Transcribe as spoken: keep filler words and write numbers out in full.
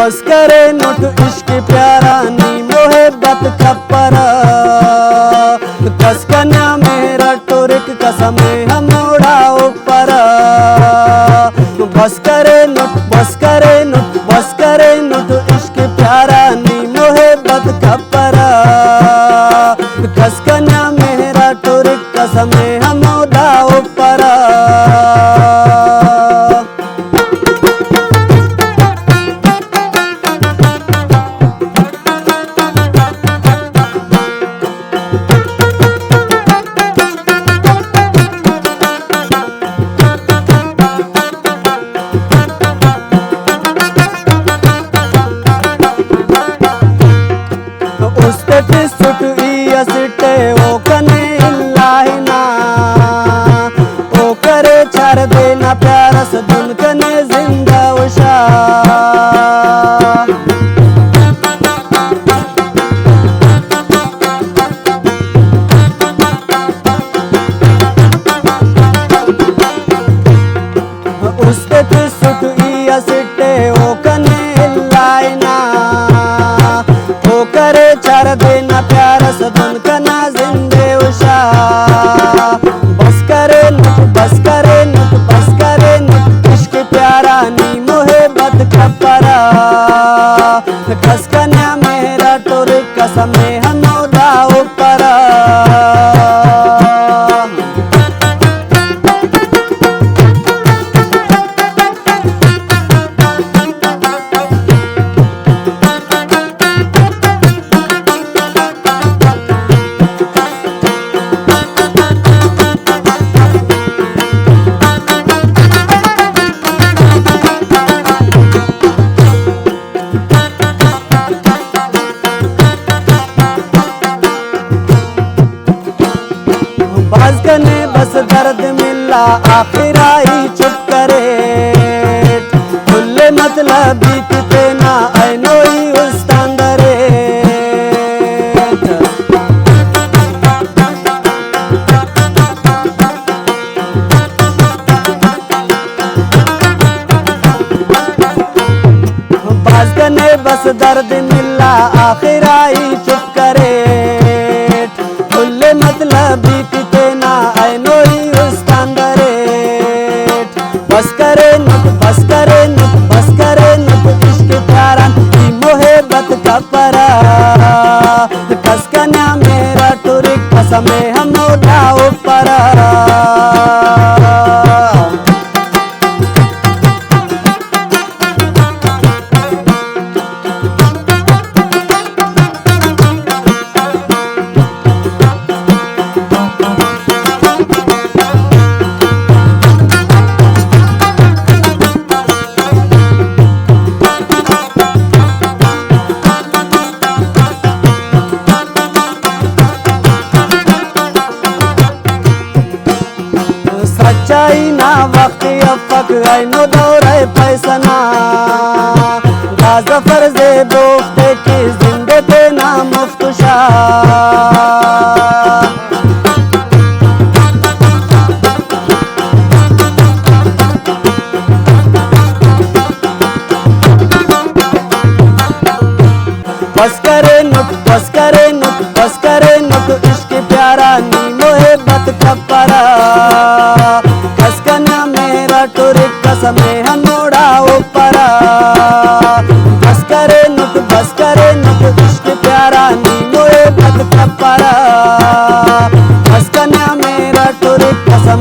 بس کرینٹ عشق پیارا نی محبت کپرہ، کس کنا مہر ٹرک قسم ہموڑا اوپرہ۔ بس کرینٹ، بس کرینٹ، بس کرینٹ عشق پیارا نی محبت کپرہ، کس کنا مہر ٹرک قسم ہمودا اوپرہ۔ است تسٹ ای اسٹ او کنے اللہ نا، او کرے چار دینا پیار اس دن کنے زندہ و شا۔ است تسٹ ای اسٹ او کنے اللہ نا، او کرے چار دینا پیار اس دن کنا زندے و شا۔ بس کرینٹ، بس کرینٹ، بس کرینٹ عشق پیارا نی محبت کپرہ، کس کنا مہر ٹرک قسم ہمودا اوپرہ۔ بھاز کنے بس درد ملا آخر آئی چپ کریٹ، کل مطلب بیت تینا اینو ای استان دریٹ۔ بھاز کنے بس درد ملا آخر آئی چپ کریٹ، کل مطلب بیت تینا اینو ای استان دریٹ۔ بس کرینٹ، بس کرینٹ، بس کرینٹ عشق پیاران ای محبت کپرہ، کس کنا مہر ٹرک قسم ہمودا اوپرہ۔ سچائی نا وخت افک اینو دور ءِ پیسہ نا، دا ظفر زیب اوفتے کہ زند تینا مفت شا۔ بس کرینٹ، بس کرینٹ، بس کرینٹ عشق پیارا نی محبت کپرہ، کس کنا مہر ٹرک قسم ہموڑا اوپرہ۔ بس کرینٹ، بس کرینٹ عشق پیارا نی محبت کپرہ، کس کنا مہر ٹرک قسم